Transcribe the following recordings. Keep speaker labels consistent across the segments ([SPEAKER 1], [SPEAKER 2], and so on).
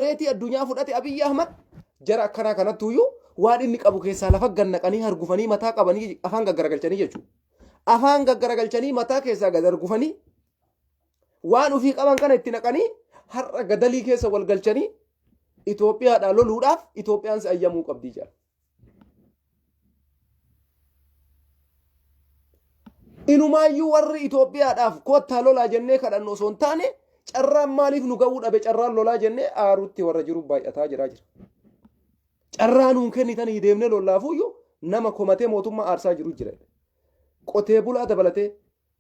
[SPEAKER 1] Wareetii addunyaa fudhate Abiyyi Ahmad jara akkanaa kanattuyyuu waan inni qabu keessaa lafa gannaqanii hargufanii mataa qabanii afaan gaggaragalchanii jechuudha. Afaan gaggaragalchanii mataa keessaa gad hargufanii waan ofii qaban kana itti naqanii har'a gadalii keessa wal galchanii Itoophiyaadhaa loluudhaaf Itoophiyaan si ayyamuu qabdii jedha. Inumaayyuu warri Itoophiyaadhaaf koottaa lolaa jennee kadhannu osoo hin taane carraan maaliif nu ga'uu dhabe carraan lolaa jennee aarutti warra jiru baay'ataa jiraa jira. Carraa nuun kennitanii deemnee lollaafuyyuu nama komatee mootummaa aarsaa jiru jira. Qotee bulaa dabalatee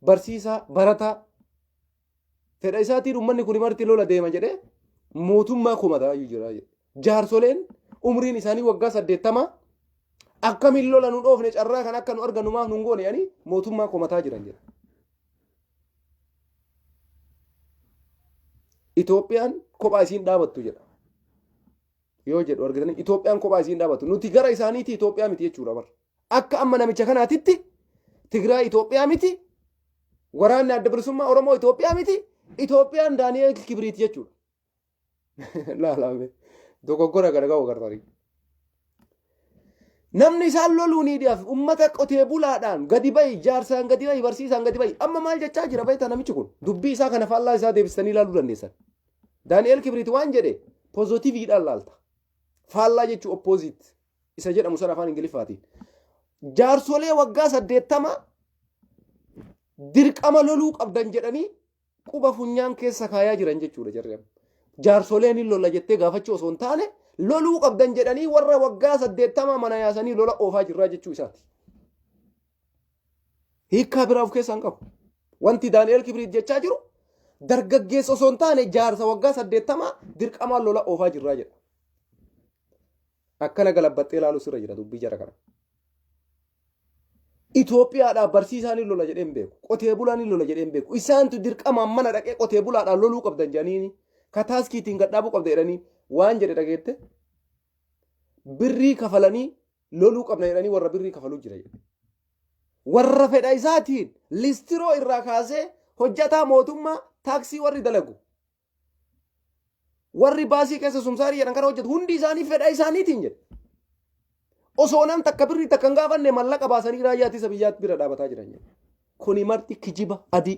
[SPEAKER 1] barsiisaa barataa Fedha isaatiin uummanni kun marti lola deema jedhee mootummaa komataa iyyuu jira jedhe. Jaarsoleen umriin isaanii waggaa 80 akkamiin lola nu dhoofne carraa kan akka nu argannu maaf nun goone jedhanii mootummaa komataa jiran jedha. Itoophiyaan kophaa isiin dhaabattu jedha. Yoo jedhu argitanii Itoophiyaan kophaa isiin dhaabattu. Nuti gara isaaniitii Itoophiyaa miti jechuudha bara. Akka amma namicha kanaatitti Tigraay Itoophiyaa miti, waraanni adda bilisummaa Oromoo Itoophiyaa miti, Itoophiyaan Daani'eel Kibriit jechuudha. Laalame dogoggora kana ga'u agartanii. Namni isaan loluuniidhaaf uummata qotee bulaadhaan gadi bahi, jaarsaan gadi bahi, barsiisaan gadi bahi. Amma maal jechaa jira beektaa namichi kun? Dubbii isaa kana faallaa isaa deebistanii ilaaluu dandeessan. Daani'eel Kibriit waan jedhe pozitiiviidhaan laalta. Faallaa jechuun oppoziit. Isa jedhamu sana afaan Ingiliffaatiin. Jaarsolee waggaa 80 dirqama loluu qabdan jedhanii quba funyaan keessa kaayaa jiran jechuudha jarri amma. Jaarsoleen hin lola jettee gaafachuu osoo hin taane loluu qabdan jedhanii warra waggaa 80 mana yaasanii lola oofaa jirraa jechuu isaati. Hiikkaa biraa of keessaa hin qabu. Wanti Daani'eel Kibriit jechaa jiru dargaggeessa osoo hin taane jaarsa waggaa 80 dirqamaan lola oofaa jirraa jedha. Akkana galabbaxxee ilaaluu sirra jira dubbii jara kana. Itoophiyaadhaaf barsiisaan hin lola jedhee hin beeku. Qotee bulaan hin lola jedhee hin beeku. Isaantu dirqamaan mana dhaqee qotee bulaadhaan loluu qabdan jedhaniini ka taaskiitiin gad dhaabuu qabda jedhanii waan jedhe dhageette birrii kafalanii loluu qabna jedhanii warra birrii kafaluu jira jedhe. Warra fedha isaatiin listiroo irraa kaasee hojjataa mootummaa taaksii warri dalagu Warri baasii keessa sumsaarii jedhan kana hojjetu hundi isaanii fedha isaaniitiin jedhe. Osoo nam takka birrii takka hin gaafanne mallaqa baasanii raayyaa ittisa biyyaatti bira dhaabataa jiran jedhe. Kuni marti kijiba adii.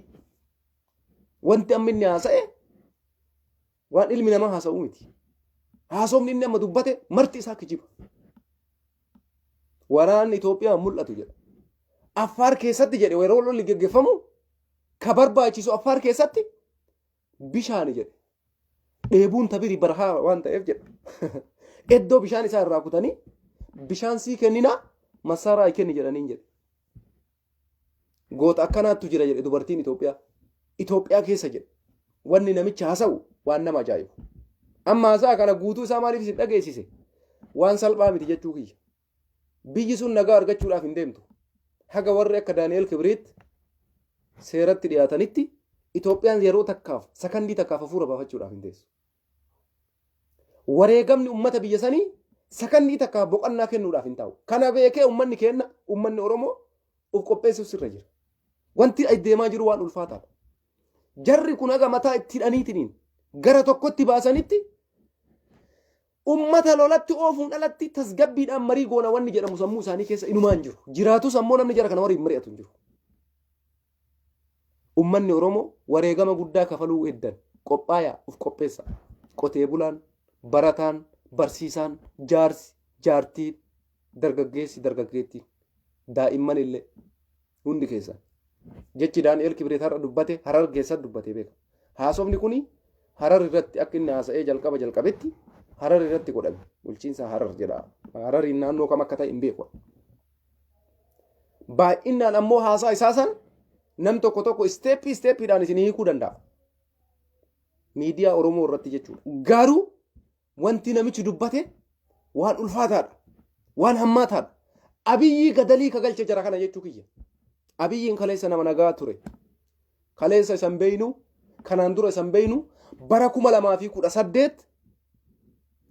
[SPEAKER 1] Wanti amma inni haasa'e waan ilmi namaa haasa'u miti. Haasofni inni amma dubbate marti isaa kijiba. Waraanni Itoophiyaa mul'atu jedha. Affaar keessatti jedhe yeroo lolli geggeeffamu ka barbaachisu Affaar keessatti bishaani jedhe. Dheebuun tabiri barahaa waan ta'eef jedha. Iddoo bishaan isaa irraa kutanii bishaan sii kenninaa massaaraa kenni jedhaniin jedhe. Goota akkanaattu jira jedhe dubartiin Itoophiyaa. Itoophiyaa keessa jedhe. Wanni namichi haasa'u waan nama ajaa'ibu. Amma haasa'a kana guutuu isaa maaliif isin dhageessise? Waan salphaa miti jechuu kiyya. Biyyi sun nagaa argachuudhaaf hin deemtu. Haga warri akka Daani'el Kibriit seeratti dhiyaatanitti Itoophiyaan yeroo takkaaf sakandii takkaaf hafuura baafachuudhaaf hin teessu. Wareegamni ummata biyya sanii sakandii takkaaf boqonnaa kennuudhaaf hin taa'u. Kana beekee ummanni keenna ummanni Oromoo of qopheessuuf sirra jira. Wanti deemaa jiru waan ulfaataadha. Jarri kun haga mataa itti hidhaniitiniin gara tokkotti baasanitti Ummata lolatti oofuun alatti tasgabbiidhaan marii goona wanni jedhamu sammuu isaanii keessa inumaa hin jiru. Jiraatus ammoo namni jara kana waliin mari'atu hin jiru. Ummanni Oromoo wareegama guddaa kafaluu heddan qophaayaa of qopheessa. Qotee bulaan, barataan, barsiisaan, jaarsi, jaartiin, dargaggeessi, dargaggeettiin, daa'imman illee hundi keessan. Jechi Daani'el Kibret har'a dubbate Harar keessatti dubbate beeka. Haasofni kuni Harar irratti akka inni haasa'ee jalqaba jalqabetti Harar irratti godhame. Bulchiinsa Harar jedha. Harariin naannoo kam akka ta'e hin beeku. Baay'inaan ammoo haasaa isaa san nam tokko tokko isteeppii isteeppiidhaan isin hiikuu danda'a. Miidiyaa Oromoo irratti jechuudha. Garuu Wanti namichi dubbate waan ulfaataadha. Waan hammaataadha. Abiyyii gadalii ka galche jara kana jechuu kiyya. Abiyyiin kaleessa nama nagaa ture. Kaleessa isan beeynu, kanaan dura isan beeynu, bara 2018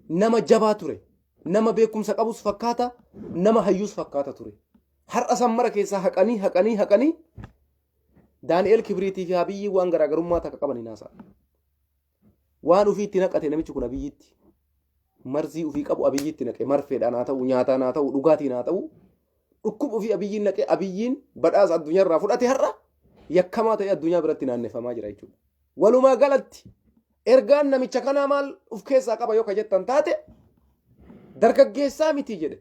[SPEAKER 1] nama jabaa ture. Nama beekumsa qabus fakkaata, nama hayyuus fakkaata ture. Har'a san mara keessaa haqanii haqanii haqanii Daani'eel Kibriitii fi Abiyyiin waan garaagarummaa takka qaban hin haasa'an. Waan ufii itti naqate namichi kun Abiyyitti. Marzii ofii qabu Abiyyitti naqe. Marfeedhaan haa ta'u, nyaataan haa ta'u, dhugaatiin haa ta'u. Dhukkuba ofii Abiyyiin naqe. Abiyyiin badhaasa addunyaarraa fudhate har'a yakkamaa ta'ee addunyaa biratti naannefamaa jira jechuudha. Walumaa galatti ergaan namicha kanaa maal of keessaa qaba yoo ka jettan taate, dargaggeessaa miti jedhe,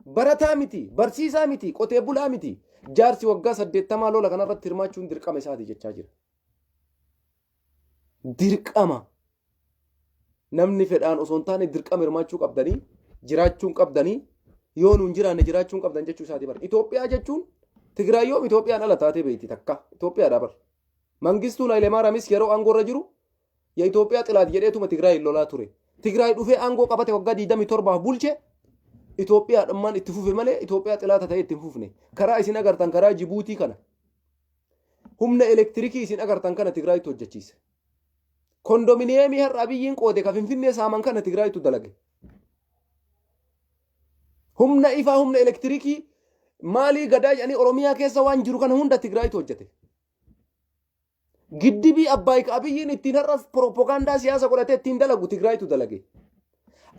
[SPEAKER 1] barataa miti, barsiisaa miti, qotee bulaa miti, jaarsi waggaa 80 lola kanarratti hirmaachuun dirqama isaati jechaa jira. Dirqama. Namni fedhaan osoo hin taane dirqama hirmaachuu qabdanii, jiraachuun qabdanii, yoo nuun jiraanne jiraachuun qabdan jechuu isaati bara. Itoophiyaa jechuun Tigraay yoom Itoophiyaan ala taatee beekti takka Itoophiyaadha bara. Mangistuun Hayilemaaraamis yeroo aangoo irra jiru ya Itoophiyaa xilaat jedheetuma Tigraay lolaa ture. Tigraay dhufee aangoo qabate waggaa 27 bulche, Itoophiyaadhummaan itti fufe malee Itoophiyaa xilaata ta'ee itti hin fufne. Karaa isin agartan, karaa Jibuutii kana, humna elektirikii isin agartan kana Tigraayitti hojjechiise. Kondominiyeemii har'a Abiyyiin qoode ka Finfinnee saaman kana Tigraayitu dalage. Humna ifaa, humna elektirikii maalii gadaa jedhanii Oromiyaa keessa waan jiru kana hunda Tigraayitu hojjete. Giddibii Abbaay ka Abiyyiin ittiin har'a pirooppogaandaa siyaasa godhatee ittiin dalagu Tigraayitu dalage.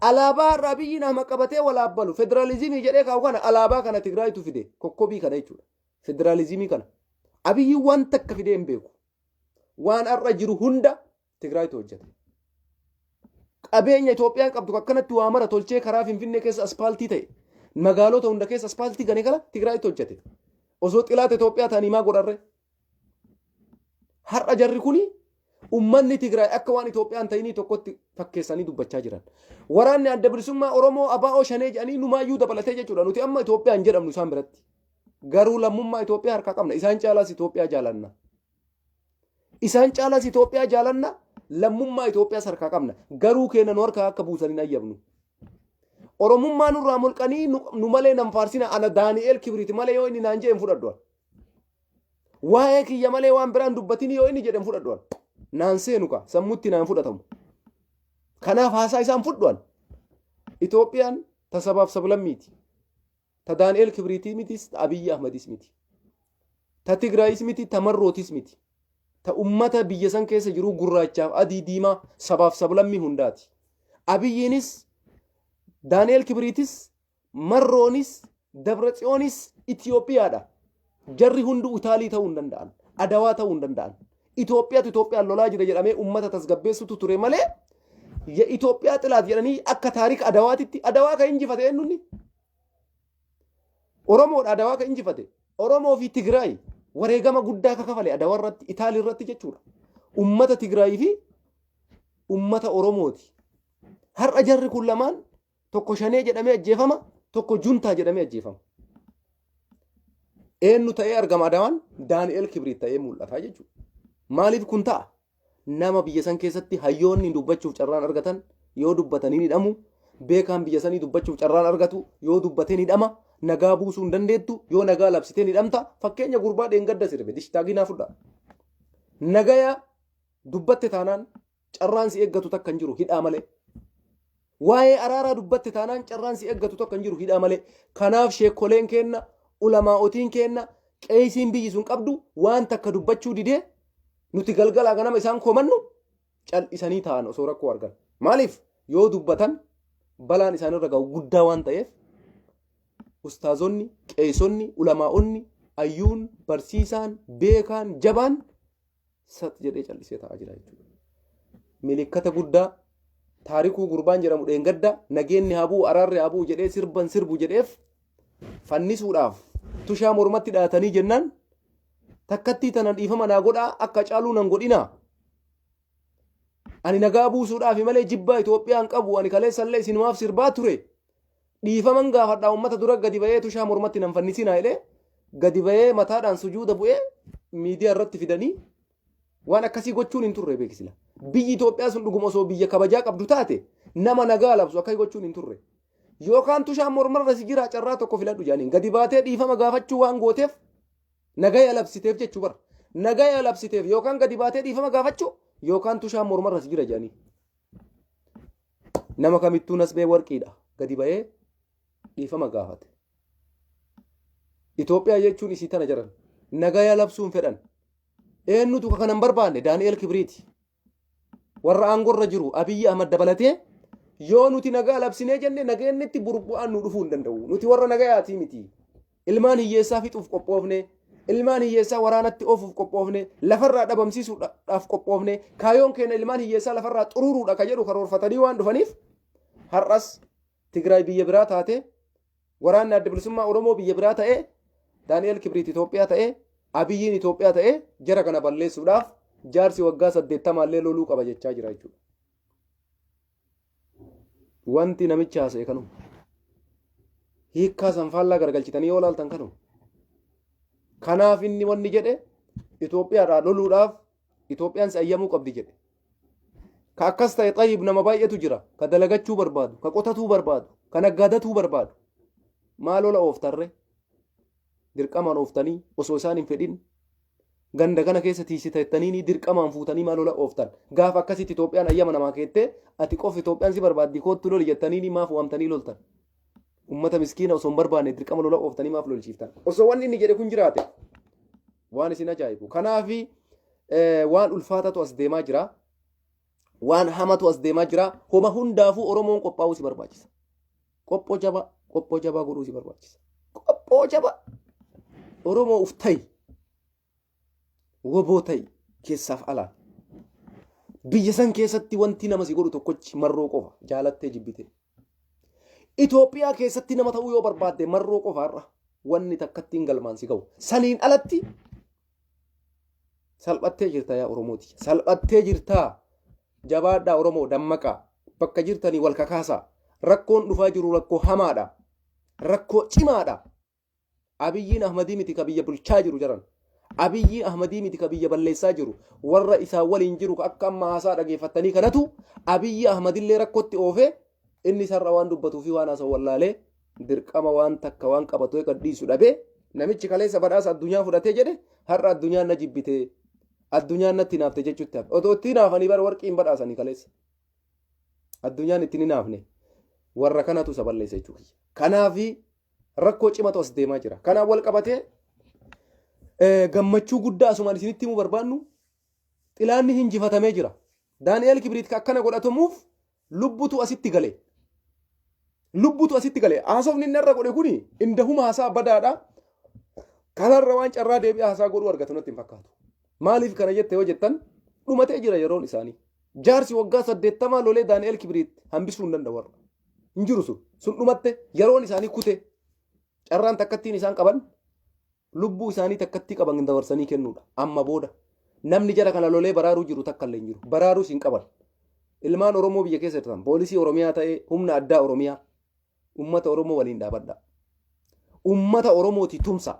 [SPEAKER 1] Alaabaa har'a Abiyyiin Ahmad qabatee walaabbalu federaalizimii jedhee kaa'u kana, alaabaa kana Tigraayitu fide, kokkobii kana jechuudha. Federaalizimii kana. Abiyyiin waan takka fidee hin beeku. Waan har'a jiru hunda Tigraayitu hojjete. Qabeenya Itoophiyaan qabdu akkanatti waa mara tolchee karaa Finfinnee keessa aspaaltii ta'e, magaalota hunda keessa aspaaltii gane kana Tigraayitu hojjete. Osoo xilaata Itoophiyaa ta'anii maa godharre? Har'a jarri kuni ummanni Tigraay akka waan Itoophiyaan ta'inii tokkotti fakkeessanii dubbachaa jiran. Waraanni Adda Bilisummaa Oromoo ABO Shanee jedhanii numaayyuu dabalatee jechuudha. Nuti amma Itoophiyaan jedhamnu isaan biratti. Garuu lammummaa Itoophiyaa harkaa qabna. Isaan caalaas Itoophiyaa jaalanna. Isaan caalaas Itoophiyaa jaalanna. Lammummaa Itoophiyaas harkaa qabna. Garuu keenya nu harkaa akka buusan hin ayyamnu. Oromummaa nurraa mulqanii nu malee nan faarsina, ana Daani'eel Kibriiti malee yoo inni naan jedhe hin fudhadhu. Waa'ee kiyya malee waan biraan dubbatin yoo inni jedhe hin fudhadhu. Naan seenu ka sammuutti naan fudhatamu. Kanaaf haasaa isaan fudhu. Itoophiyaan ta sabaaf sablammiiti. Ta Daani'eel Kibriitii mitis, ta Abiyyi Ahmadis miti. Ta Tigraayis miti, ta Marrootis miti. Ta ummata biyya san keessa jiru gurraachaaf adii, diimaa, sabaaf sablammii hundaati. Abiyyiinis, Daani'eel Kibriitis, Marroonis, Dabratsiyoonis Itoophiyaadha. Jarri hunduu Itaalii ta'uu hin danda'an. Adawaa ta'uu hin danda'an. Itoophiyaatu Itoophiyaan lolaa jira jedhamee ummata tasgabbeessutu ture malee ya Itoophiyaa xilaat jedhanii akka taarika Adawaatitti. Adawaa kan injifate eenyunni? Oromoodha Adawaa kan injifate. Oromoo fi Tigraay wareegama guddaa ka kafale Adawaa irratti, Itaalii irratti jechuudha. Ummata Tigraay fi ummata Oromooti. Har'a jarri kun lamaan tokko Shanee jedhamee ajjeefama, tokko Juntaa jedhamee ajjeefama. Eenyu ta'ee argama Adawaan? Daani'el Kibriit ta'ee mul'ata jechuudha. Maaliif kun ta'a? Nama biyya san keessatti hayyoonni dubbachuuf carraan argatan yoo dubbatan hin hidhamu. Beekaan biyya sanii dubbachuuf carraan argatu yoo dubbate ni hidhama. Nagaa buusuu hin dandeettu, yoo nagaa labsitee ni hidhamta. Fakkeenya gurbaa dheengadda sirbe dishtaaginaa fudha. Nagaya dubbatte taanaan carraan si eeggatu takka hin jiru, hidhaa malee. Waa'ee araaraa dubbatte taanaan carraan si eeggatu tokko hin jiru, hidhaa malee. Kanaaf sheekoleen keenna, ulamaa'otiin keenna, qeesiin biyyi sun qabdu waan takka dubbachuu didee nuti galgalaa ganama isaan komannu cal'isanii ta'an osoo rakkoo argan. Maaliif yoo dubbatan balaan isaanirra ga'u guddaa waan ta'eef ustaazonni, qeesonni, ulamaa'onni, ayyuun, barsiisaan, beekaan, jabaan sat jedhee cal'isee taa'aa jira jechuudha. Milikkata guddaa Taarikuu gurbaan jedhamu dheengadda nageenni haa bu'u, araarri haa bu'u jedhee sirban sirbu jedheef fannisuudhaaf tushaa mormatti dhaatanii jennaan, takkattii tanan dhiifama naa godhaa, akka caaluu nan godhinaa. Ani nagaa buusuudhaaf malee jibbaa Itoophiyaan qabu, ani kaleessallee isinumaaf sirbaa ture. Dhiifaman gaafadhaa, uummata dura gadi ba'ee tushaa mormatti nan fannisinaa jedhee gadi ba'ee mataadhaan sujuuda bu'ee miidiyaa irratti fidanii waan akkasii gochuun hin turre beeksila. Biyyi Itoophiyaa sun dhuguma osoo biyya kabajaa qabdu taate nama nagaa labsu akkasii gochuun hin turre. Yookaan tushaan mormarra si jira, carraa tokko filadhu jedhaniin gadi baatee dhiifama gaafachuu waan gooteef, nagaya labsiteef jechuu bara. Nagaya labsiteef yookaan gadi baatee dhiifama gaafachuu yookaan tushaan mormarra si jira jedhanii. Nama kamittuu nasbee warqiidha. Gadi ba'ee dhiifama gaafate. Itoophiyaa jechuun isii tana jedhan. Nagaya labsuun fedhan. Eenyutu ka kanan barbaanne? Daani'eel Kibriiti. Warra aangorra jiru Abiyyi Ahmad dabalatee Yoo nuti nagaa labsinee jenne nageennitti burbu'aan nu dhufuu hin danda'u. Nuti warra nagayaatii miti. Ilmaan hiyyeessaa fixuuf qophoofne, ilmaan hiyyeessaa waraanatti oofuuf qophoofne, lafarraa dhabamsiisuudhaaf qophoofne, kaayoon keenya ilmaan hiyyeessaa lafarraa xuruuruudha ka jedhu karoorfatanii waan dhufaniif har'as Tigraay biyya biraa taate, waraanni Adda Bilisummaa Oromoo biyya biraa ta'ee, Daani'eel Kibriit Itoophiyaa ta'ee, Abiyyiin Itoophiyaa ta'ee jara kana balleessuudhaaf jaarsi waggaa 80 illee loluu qaba jechaa jira jechuudha. Wanti namichi haasa'e kanuma. Hiikkaa san faallaa garagalchitanii yoo ilaaltan kanuma. Kanaaf inni wanni jedhe Itoophiyaadhaa loluudhaaf Itoophiyaan si ayyamuu qabdi jedhe. Ka akkas ta'e xayyib nama baay'eetu jira. Ka dalagachuu barbaadu, ka qotatuu barbaadu, ka naggaadatuu barbaadu. Maa lola ooftarre? Dirqamaan ooftanii osoo isaan hin fedhin ganda kana keessa tiisiteettaniini dirqamaan fuutanii maa lola ooftan? Gaafa akkasitti Itoophiyaan ayyama namaa keettee ati qofi Itoophiyaan si barbaaddi koottu loli jettaniini maaf waamtanii loltan? Ummata miskiina osoo hin barbaanne dirqama lola ooftanii maaf lolchiiftan? Osoo wanni inni jedhe kun jiraate waan isin ajaa'ibu. Kanaafi waan ulfaatatu as deemaa jira. Waan hamatu as deemaa jira. Homa hundaafuu Oromoon qophaa'uu si barbaachisa. Qophoo jabaa, qophoo jabaa godhuu si barbaachisa. Qophoo jabaa. Oromoo uf ta'i. Woboo ta'i keessaaf alaan. Biyya san keessatti wanti nama si godhu tokkochi marroo qofa jaalattee jibbitee. Itoophiyaa keessatti nama ta'uu yoo barbaadde marroo qofa har'a wanni takkattiin galmaan si ga'u. Saniin alatti salphattee jirta yaa Oromooti. Salphattee jirtaa. Jabaadhaa Oromoo dammaqaa. Bakka jirtanii wal kakaasaa. Rakkoon dhufaa jiru rakkoo hamaadha. Rakkoo cimaadha. Abiyyiin Ahmadii miti ka biyya bulchaa jiru jaran. Abiyyii Ahmadii miti ka biyya balleessaa jiru. Warra isaan waliin jiru ka akka amma haasaa dhageeffattanii kanatu Abiyyii Ahmadillee rakkotti oofee inni sarra waan dubbatuu fi waan haasa'u wallaalee dirqama waan takka waan qabatu eega dhiisu dhabee namichi kaleessa badhaasa addunyaa fudhatee jedhe har'a addunyaan na jibbite addunyaan natti hinaafte jechuutti hafe. Otoo itti hinaafanii bara warqii hin badhaasanii kaleessa. Addunyaan itti hin hinaafne warra kanatu isa balleessa jechuudha. Kanaafi rakkoo cimatu as deemaa jira. Kanaan wal qabatee gammachuu guddaa asumaan isinitti himuu barbaannu xilaanni hinjifatamee jira. Daani'eel Kibriit ka akkana godhatamuuf lubbutu asitti gale. Lubbutu asitti gale. Haasofni inni irra godhe kuni indahuma haasaa badaadha. Kanarra waan carraa deebi'ee haasaa godhuu argatu natti hin fakkaatu. Maaliif kana jette yoo jettan dhumatee jira yeroon isaanii. Jaarsi waggaa 80 lolee Daani'eel Kibriit hambisuu hin danda'u warra. Hin jiru sun. Sun dhumatte yeroon isaanii kute. Carraan takkattiin isaan qaban lubbuu isaanii takkattii qaban dabarsanii kennuudha. Amma booda namni jara kana lolee baraaruu jiru takka illee hin jiru. Baraaruus hin qaban. Ilmaan Oromoo biyya keessa jirtan poolisii Oromiyaa ta'ee humna addaa Oromiyaa ummata Oromoo waliin dhaabadha. Ummata Oromooti tumsa.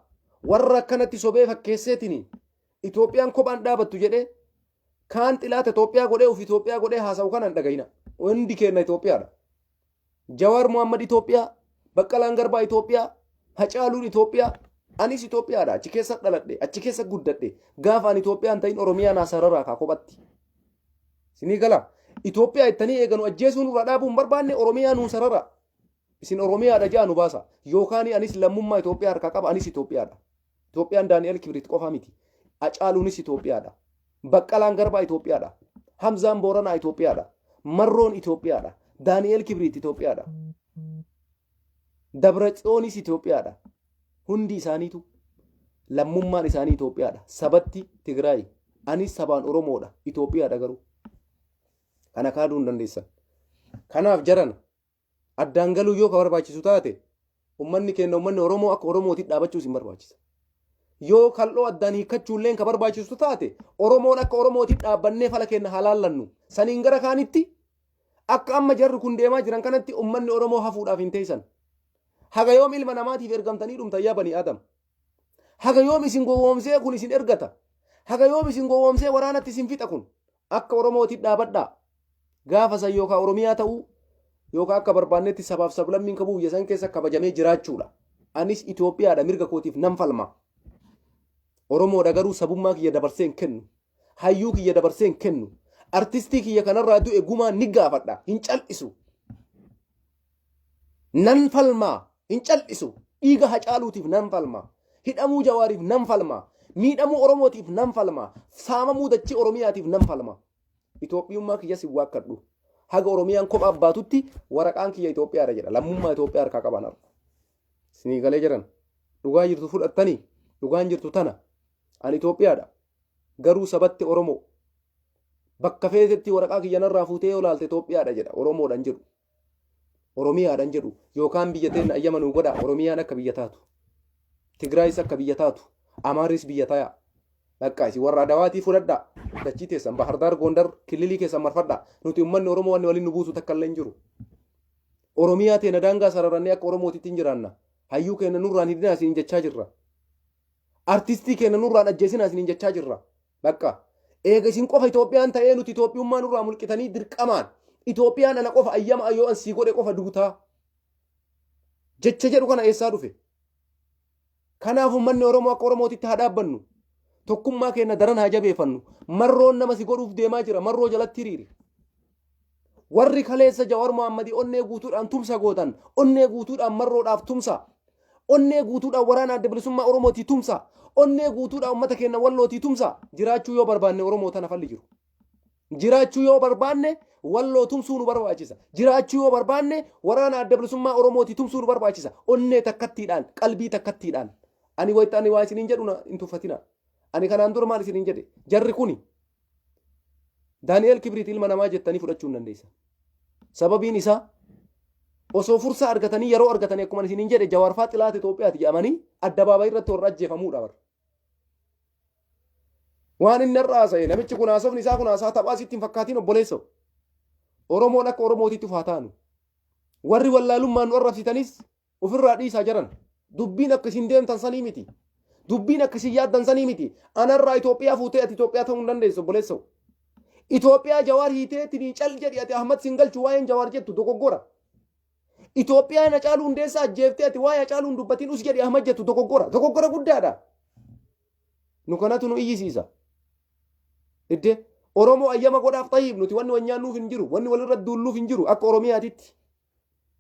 [SPEAKER 1] Warra akkanatti sobee fakkeesseetiin Itoophiyaan kophaan dhaabattu jedhee kaan xilaata Itoophiyaa godhee of Itoophiyaa godhee haasa'u kana hin dhagahina. Hundi keenya Itoophiyaadha. Jawaar Mohammad Itoophiyaa, Baqqalaan Garbaa Itoophiyaa, Hacaaluun Itoophiyaa, anis Itoophiyaadha. Achi keessa dhaladhe, achi keessa guddadhe. Gaafa ani Itoophiyaa hin ta'in Oromiyaa naa sararaa kaa kophatti. Isinii gala. Itoophiyaa ittanii eeganu ajjeesuu nurraa dhaabuu hin barbaanne Oromiyaa nuu sarara. Isin Oromiyaadha ja'a nu baasa. Yookaan anis lammummaa Itoophiyaa harkaa qaba anis Itoophiyaadha. Itoophiyaan Daani'el Kibrit qofaa miti. Hacaaluunis Itoophiyaadha. Baqqalaan Garbaa Itoophiyaadha. Hamzaan Booranaa Itoophiyaadha. Marroon Itoophiyaadha. Daani'el Kibrit Itoophiyaadha. Dabratsiyoonis Itoophiyaadha. Hundi isaaniitu lammummaan isaanii Itoophiyaadha. Sabatti Tigraay. Anis sabaan Oromoodha. Itoophiyaadha garuu. Kana kaaduu hin dandeessan. Kanaaf jarana addaan galuu yoo ka barbaachisu taate ummanni keenya ummanni Oromoo akka Oromootti dhaabachuu isin barbaachisa. Yoo kal'oo addaan hiikkachuulleen ka barbaachisu taate Oromoon akka Oromootti dhaabbannee fala keenya haa laallannu. Saniin gara kaanitti akka amma jarri kun deemaa jiran kanatti ummanni Oromoo hafuudhaaf hin teessan. Haga yoom ilma namaatiif ergamtanii dhumtan yaa banii Adam. Haga yoom isin gowwoomsee kun isin ergata. Haga yoom isin gowwoomsee waraanatti isin fixa kun. Akka Oromootti dhaabadhaa. Gaafa san yookaan Oromiyaa ta'uu yookaan akka barbaannetti sabaaf sablammiin kamuu biyya san keessa kabajamee jiraachuudha. Anis Itoophiyaadha mirga kootiif nan falma. Oromoodha garuu sabummaa kiyya dabarsee hin kennu. Hayyuu kiyya dabarsee hin kennu. Artistii kiyya kanarraa du'e gumaa ni gaafadha. Hin cal'isu. Nan falmaa. Hin cal'isu. Dhiiga Hacaaluutiif nan falma. Hidhamuu Jawaariif nan falma. Miidhamuu Oromootiif nan falma. Saamamuu dachii Oromiyaatiif nan falma. Itoophiyummaa kiyyas hin waakkadhu. Haga Oromiyaan kophaa baatutti waraqaan kiyya Itoophiyaadha jedha. Lammummaa Itoophiyaa harkaa qaban har'a. Isinii galee jiran. Dhugaa jirtu fudhattanii dhugaan jirtu tana. Ani Itoophiyaadha. Garuu sabatti Oromoo. Bakka feetetti waraqaa kiyya narraa fuutee yoo laalte Itoophiyaadha jedha. Oromoodhaan jedhu. Oromiyaadhaan jedhu yookaan biyya teenna ayyama nuu godhaa Oromiyaan akka biyya taatu. Tigraayis akka biyya taatu. Amaarris biyya tayaa. Bakka isin warra Adawaatii fudhadhaa. Dachii teessan Bahardaar Gondar kililii keessan marfadhaa. Nuti uummanni Oromoo wanni waliin nu buusu takka illee hin jiru. Oromiyaa teena daangaa sararannee akka Oromootitti hin jiraanna. Hayyuu keenya nurraan hidhinaa isiniin jechaa jirra. Artistii keenya nurraan ajjeesinaa isiniin jechaa jirra. Bakka eega isin qofa Itoophiyaan ta'ee nuti Itoophiyummaa nurraa mulqitanii dirqamaan Itoophiyaan ana qofa ayyama yoo an sii godhe qofa duutaa. Jecha jedhu kana eessaa dhufe? Kanaaf uummanni Oromoo akka Oromootitti haa dhaabbannu. Tokkummaa keenya daran haa jabeeffannu. Marroon nama si godhuuf deemaa jira. Marroo jalatti hiriiri. Warri kaleessa Jawaar Mohaammadii onnee guutuudhaan tumsa gootan, onnee guutuudhaan marroodhaaf tumsa. Onnee guutuudhaan waraana adda bilisummaa Oromootii tumsa. Onnee guutuudhaan uummata keenya wallootii tumsa. Jiraachuu yoo barbaanne Oromoo tana falli jiru. Jiraachuu yoo barbaanne walloo tumsuu nu barbaachisa. Jiraachuu yoo barbaanne waraana adda bilisummaa Oromootii tumsuu nu barbaachisa. Onnee takkattiidhaan, qalbii takkattiidhaan. Ani wayita ani waa isiniin jedhu na hin tuffatina. Ani kanaan dura maal isiniin jedhe? Jarri kuni Daani'eel Kibriit ilma namaa jettanii fudhachuu hin dandeessan. Sababiin isaa osoo fursaa argatanii yeroo argatanii akkuma isiniin jedhe Jawaarfaa xilaata Itoophiyaati jedhamanii addabaabayii irratti warra ajjeefamuudha bara. Waan inni har'a haasa'e namichi kun haasofni isaa kun haasaa taphaa sitti hin fakkaatiin obboleessoo. Oromoon akka Oromootitti uf haa taanu. Warri wallaalummaan nu arrabsitanis Ofirraa dhiisaa jaran. Dubbiin akka isin deemtan sanii miti. Dubbiin akka isin yaaddan sanii miti. Anarraa Itoophiyaa fuutee ati Itoophiyaa ta'uu hin dandeessu obboleessoo. Itoophiyaa Jawaar hiitee tinii cal jedhi ati Ahmad sin galchu waa'een Jawaar jettu dogoggora. Itoophiyaan Hacaaluu Hundeessaa ajjeeftee ati waa'ee Hacaaluu hin dubbatin us jedhi Ahmad jettu dogoggora. Dogoggora guddaadha. Nu kanatu nu iyyisiisa. Iddee Oromoo ayyama godhaaf xayyib nuti wanni wal nyaannuuf hin jiru wanni walirra duulluuf hin jiru akka Oromiyaatitti.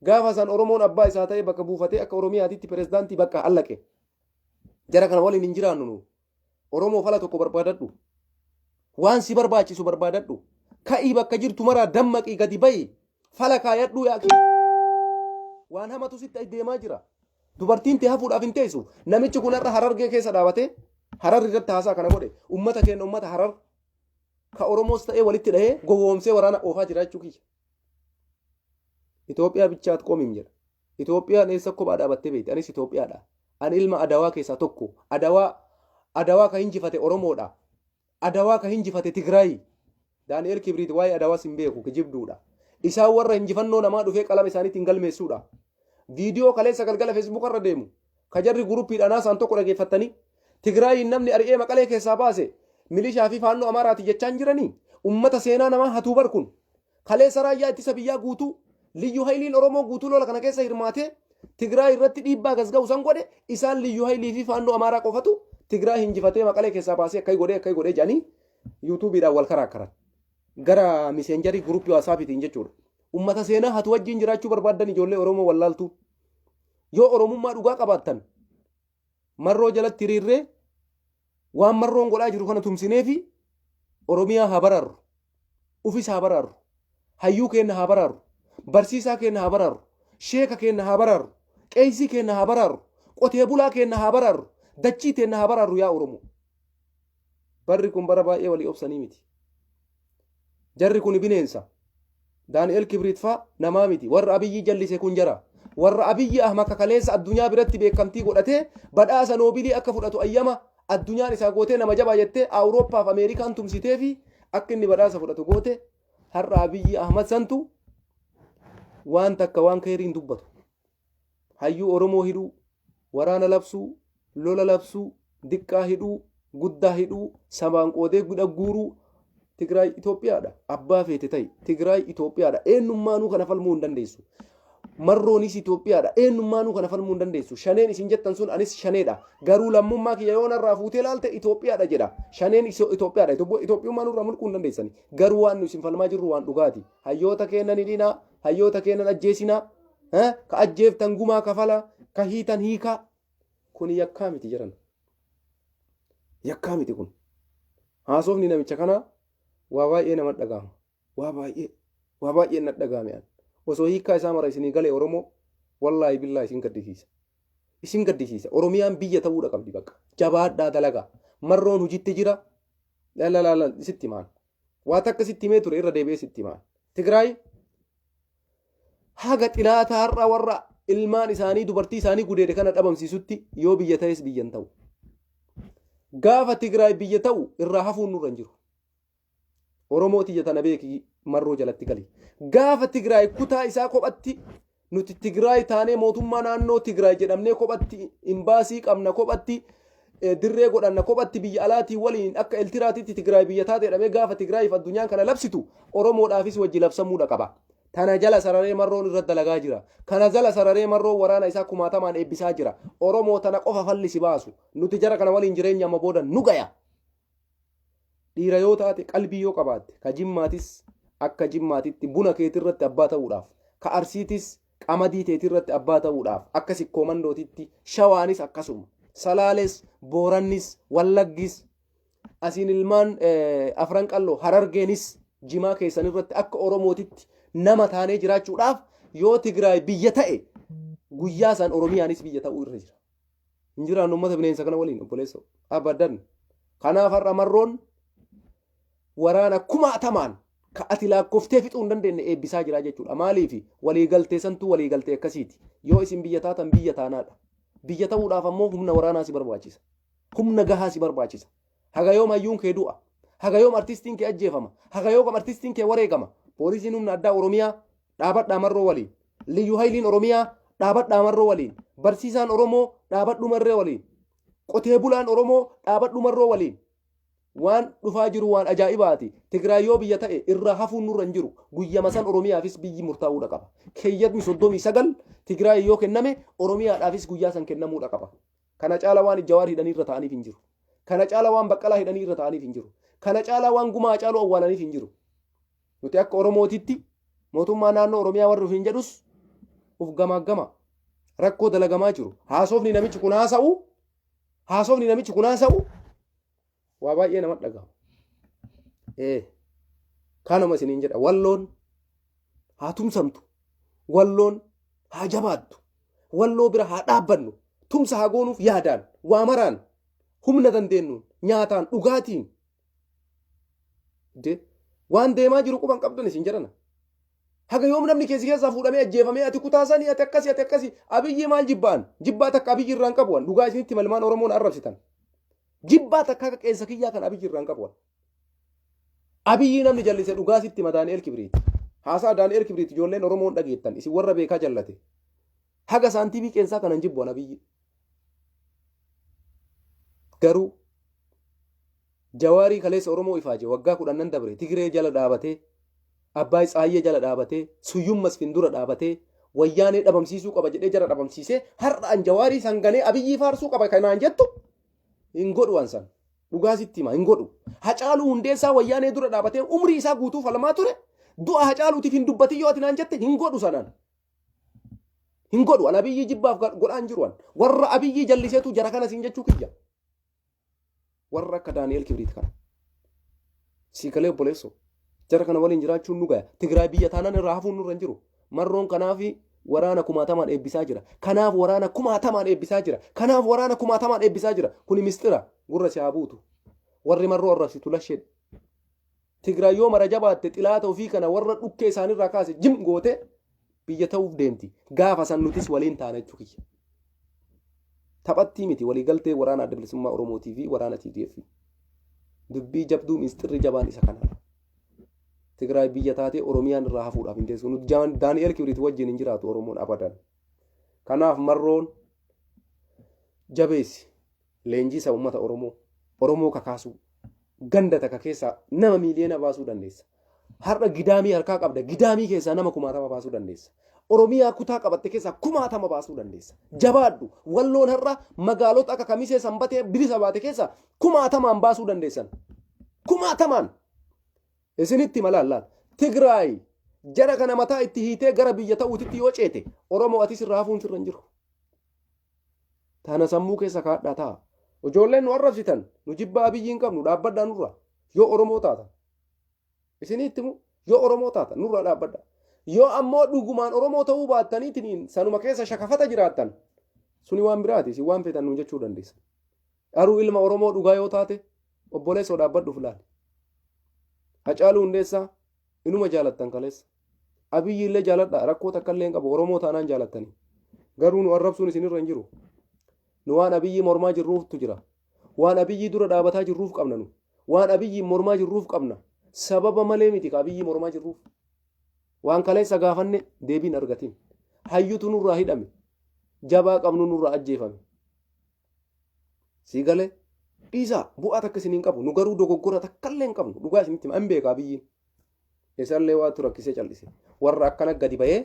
[SPEAKER 1] Gaafa san Oromoon abbaa isaa ta'ee bakka buufatee akka Oromiyaatitti pirezidaantii bakka allaqe. Jara kana waliin hin jiraannu nu. Oromoo fala tokko barbaadadhu. Waan si barbaachisu barbaadadhu. Ka'ii bakka jirtu maraa dammaqii gadi ba'i. Fala kaayadhuu yaaqii. Waan hamatu sitti deemaa jira. Dubartiin tee hafuudhaaf hin teessu. Namichi kun har'a Harargee keessa dhaabatee Harar irratti haasaa kana godhe. Ummata keenya ummata Harar ka Oromoos ta'ee walitti dhahee gowwoomsee waraana oofaa jira jechuu kiyya. Itoophiyaa bichaat qoomim jedha. Itoophiyaan eessa kophaa dhaabattee beekti? Anis Itoophiyaadha. Ani ilma Adawaa keessaa tokko. Adawaa Adawaa ka hinjifate Oromoodha. Adawaa ka hinjifate Tigraayi. Daani'el Kibriit waa'ee Adawaas hin beeku kijibduudha. Isaan warra hinjifannoo namaa dhufee qalama isaaniitiin galmeessuudha. Viidiyoo kaleessa galgala Feesbuuka irra deemu. Ka jarri guruppiidhaan haasa'an tokko dhageeffattanii. Tigraayiin namni ari'ee Maqalee keessaa baase milishaa fi faannoo Amaaraati jechaan jiranii. Ummata seenaa namaa hatuu bar kun. Kaleessa raayyaa ittisa biyyaa guutuu Liyyu Hayiliin Oromoo guutuu lola kana keessa hirmaatee Tigraay irratti dhiibbaa gasga'u san godhe isaan Liyyu Hayilii fi Faannoo Amaaraa qofatu Tigraay hinjifatee Maqalee keessaa baasee akkai godhee akkai godhee jedhanii yuutuubiidhaan wal karaakkaran. Gara miseenjarii guruppii waasaapiitiin jechuudha. Ummata seenaa hatu wajjin jiraachuu barbaaddan ijoollee Oromoo wallaaltuu. Yoo Oromummaa dhugaa qabaattan Marroo jalatti hiriirree waan marroon godhaa jiru kana tumsineefi Oromiyaa haa baraarru. Ufis haa baraarru. Hayyuu keenna haa baraarru. Barsiisaa keenna haa baraarru. Sheeka keenna haa baraarru. Qeeysii keenna haa baraarru. Qotee bulaa keenna haa baraarru. Dachii teenna haa baraarru yaa Oromoo. Barri kun bara baay'ee walii obsanii miti. Jarri kun bineensa. Daani'el Kibriit faa namaa miti. Warra Abiyyii jallise kun jara. Warra Abiyyi Ahmad kakaleessa addunyaa biratti beekamtii godhatee badhaasa noobilii akka fudhatu ayyama addunyaan isaa gootee nama jabaa jettee Awurooppaaf Ameerikaan tumsitee fi akka inni badhaasa fudhatu goote har'a Abiyyi Ahmad santu waan takka waan keeriin dubbatu. Hayyuu Oromoo hidhuu, waraana labsuu, lola labsuu, diqqaa hidhuu, guddaa hidhuu, sabaan qoodee gudha guuruu. Tigraay Itoophiyaadha. Abbaa feete ta'i. Tigraay Itoophiyaadha. Eenyummaanuu kana falmuu hin dandeessu. Marroonis Itoophiyaadha. Eenyummaanuu kana falmuu hin dandeessu. Shaneen isin jettan sun anis shaneedha. Garuu lammummaa kiyya yoo narraa fuutee laalte Itoophiyaadha jedha. Shaneen Itoophiyaadha. Itoophiyummaa nurraa mulquu hin dandeessani. Garuu waan nu isin falmaa jirru waan dhugaati. Hayyoota keenya ni dhinaa. Hayyoota keenya ajjeesinaa. Ka ajjeeftan gumaa kafala, ka hiitan hiikaa. Kuni yakkaa miti jedhan. Yakkaa miti kun. Haasofni namicha kanaa waa baay'ee nama dhaga'ama. Waa baay'ee. Waa baay'een na dhaga'ame an. Osoo hiikkaa isaa mara isinii galee Oromoo wallaahi billaahi isin gaddisiisa. Isin gaddisiisa. Oromiyaan biyya ta'uudha qabdi bakka. Jabaadhaa dalagaa. Marroon hojiitti jira. Lalalala sitti himaan. Waa takka sitti himee ture irra deebi'ee sitti himaan. Tigraay haga xilaata har'a warra ilmaan isaanii dubartii isaanii gudeede kana dhabamsiisutti yoo biyya ta'es biyya hin ta'u. Gaafa Tigraay biyya ta'u irraa hafuun nurra hin jiru. Oromoo tiyya tana beeki marroo jalatti gali. Gaafa Tigraay kutaa isaa kophatti nuti Tigraay taanee mootummaa naannoo Tigraay jedhamnee kophatti imbaasii qabna kophatti dirree godhanna kophatti biyya alaatii waliin akka Eltiraatitti Tigraay biyya taate jedhamee gaafa Tigraayiif addunyaan kana labsitu Oromoodhaafis wajji labsamuudha qaba. Tana jala sararee marroon irra dalagaa jira. Kana jala sararee marroon waraana isaa kumaatamaan eebbisaa jira. Oromoo tana qofa falli si baasu. Nuti jara kana waliin jireenya amma booda nu gaya. Dhiira yoo taate qalbii yoo qabaatte ka Jimmaatis akka Jimmaatitti buna keetirratti abbaa ta'uudhaaf, ka Arsiitis qamadii teetirratti abbaa ta'uudhaaf akka Sikkoo Mandootitti, Shawaanis akkasuma, Salaales, Boorannis, Wallaggis, asiin ilmaan Afran Qalloo, Harargeenis jimaa keessanirratti akka Oromootitti nama taanee jiraachuudhaaf yoo Tigraay biyya ta'e guyyaa san Oromiyaanis biyya ta'uu irra jira. Hin jiraannu uummata bineensa kana waliin obboleessa. Abadan. Kanaaf har'a marroon waraana kumaatamaan ka ati laakkoftee fixuu hin dandeenye eebbisaa jira jechuudha. Maaliif waliigaltee santuu waliigaltee akkasiiti. Yoo isin biyya taatan biyya taanaadha. Biyya ta'uudhaaf ammoo humna waraanaa si barbaachisa. Humna gahaa si barbaachisa. Haga yoom hayyuun kee du'a? Haga yoom artistiin kee ajjeefama? Haga yoom artistiin kee wareegama? Poolisiin humna addaa Oromiyaa dhaabadhaa marroo waliin. Liyyu Hayiliin Oromiyaa dhaabadhaa marroo waliin. Barsiisaan Oromoo dhaabadhu marree waliin. Qotee bulaan Oromoo dhaabadhu marroo waliin. Waan dhufaa jiru waan ajaa'ibaati. Tigraay yoo biyya ta'e irraa hafuun nurra hin jiru. Guyyama san Oromiyaafis biyyi murtaa'uudha qaba. Keeyyatni 39 Tigraay yoo kenname Oromiyaadhaafis guyyaa san kennamuudha qaba. Kana caala waan Jawaar hidhanii irra ta'aniif hin jiru. Kana caala waan Baqqalaa hidhanii irra ta'aniif hin jiru. Kana caalaa waan Gumaa Hacaaluu awwaalaniif hin jiru. Nuti akka Oromootitti mootummaa naannoo Oromiyaa warri ofiin jedhus uf gamaaggama. Rakkoo dalagamaa jiru. Haasofni namichi kun haasa'u haasofni namichi kun haasa'u waa baay'ee nama dhaga'ama. Ee kanuma isiniin jedha walloon haa tumsamtu. Walloon haa jabaattu. Walloo bira haa dhaabbannu. Tumsa haa goonuuf yaadaan waa maraan humna dandeenyuun nyaataan dhugaatiin De waan deemaa jiru quban qabdan isin jedhana. Haga yoom namni keessi keessaa fuudhamee ajjeefamee ati kutaa sanii ati akkasii ati akkasii Abiyyii maal jibbaan jibbaa takka Abiyyi irraan qabu an dhugaa isinitti malmaan Oromoon arrabsitan. Jibbaa takka akka qeensa kiyyaa kan Abiyyi irraan qabu an. Abiyyii namni jallise dhugaa sitti hima Daani'el Kibriiti. Haasaa Daani'el Kibriiti ijoolleen Oromoon dhageettan isin warra beekaa jallate. Haga saantiimii qeensaa kanan jibbu an Abiyyi. Garuu Jawaarii kaleessa Oromoo ifaaje waggaa kudhannan dabre Tigiree jala dhaabatee Abbaay Tsaayyee jala dhaabatee Suyyum Masfin dura dhaabatee wayyaanee dhabamsiisuu qaba jedhee jara dhabamsiisee har'a an Jawaarii sanganee Abiyyii faarsuu qaba kanaan jettu hin godhu an san. Dhugaa sitti hima hin godhu. Hacaaluu Hundeessaa wayyaanee dura dhaabatee umrii isaa guutuu falmaa ture du'a Hacaaluutiif hin dubbatin yoo ati naan jette hin godhu sanaan. Hin godhu an Abiyyii jibbaaf godhaan jiru an. Warra Abiyyii jalliseetu jara kana siin jechuu kiyya. Warra akka Daani'el Kibriit kana. Sii galee obboleessoo. Jara kana waliin jiraachuun nu gaya. Tigraay biyya taanaan irraa hafuun nurra hin jiru. Marroon kanaaf waraana kumaatamaan eebbisaa jira. Kanaaf waraana kumaatamaan eebbisaa jira. Kanaaf waraana kumaatamaan eebbisaa jira. Kuni mistira gurra si haa buutu. Warri marroo arrabsitu lashee. Tigraay yoo mara jabaatte xilaata ofii kana warra dhukkee isaanirraa kaase jim goote biyya ta'uuf deemti. Gaafa san nutis waliin taana jechuu kiyya. Taphattii miti waliigaltee waraana adda bilisummaa Oromootii fi waraana TDF. Dubbii jabduu misxirri jabaan isa kanadha. Tigraay biyya taatee Oromiyaan irraa hafuudhaaf hin teessu. Nuti Daani'el Kibriit wajjin hin jiraatu Oromoon abadan. Kanaaf marroon jabeessi leenjiisa uummata Oromoo Oromoo kakaasuu ganda takka keessaa nama miiliyoona baasuu dandeessa. Har'a gidaamii harkaa qabda gidaamii keessaa nama kumaatama baasuu dandeessa. Oromiyaa kutaa qabatte keessaa kumaatama baasuu dandeessa. Jabaadhu walloon har'a magaalota akka kamisee sanbatee bilisa baate keessaa kumaatamaan baasuu dandeessan. Kumaatamaan. Isinitti malaan laal. Tigraay jara kana mataa itti hiitee gara biyya ta'uutitti yoo ceete Oromoo atis irraa hafuun sirra hin jiru. Tana sammuu keessa kaadhaa ta'a. Ijoolleen nu arrabsitan nu jibbaa Abiyyi hin qabnu dhaabbadhaa nurra yoo Oromoo taatan. Isinii itti himu. Yoo Oromoo taatan nurraa dhaabbadha. Yoo ammoo dhugumaan Oromoo ta'uu baattaniitiin sanuma keessa shakafata jiraattan suni waan biraati isin waan feetan nuun jechuu dandeessan. Garuu ilma Oromoo dhugaa yoo taate obboleessoo dhaabbadhuuf laali. Hacaaluu Hundeessaa inuma jaalattan kaleessa. Abiyyi illee jaaladha rakkoo takka illee hin qabu Oromoo taanaan jaalattanii. Garuu nu arrabsuun isinirra hin jiru. Nu waan Abiyyii mormaa jirruuftu jira. Waan Abiyyii dura dhaabataa jirruuf qabna nu. Waan Abiyyiin mormaa jirruuf qabna. Sababa malee miti ka Abiyyii mormaa jirruuf. Waan kaleessa gaafanne deebiin argatin. Hayyutu nurraa hidhame. Jabaa qabnu nurraa ajjeefame. Sii galee dhiisaa bu'aa takka isin hin qabu. Nu garuu dogoggora takka illee hin qabnu. Dhugaa isinitti hima. Hin beeka Abiyyiin. Isallee waatu rakkisee callise. Warra akkana gadi bahee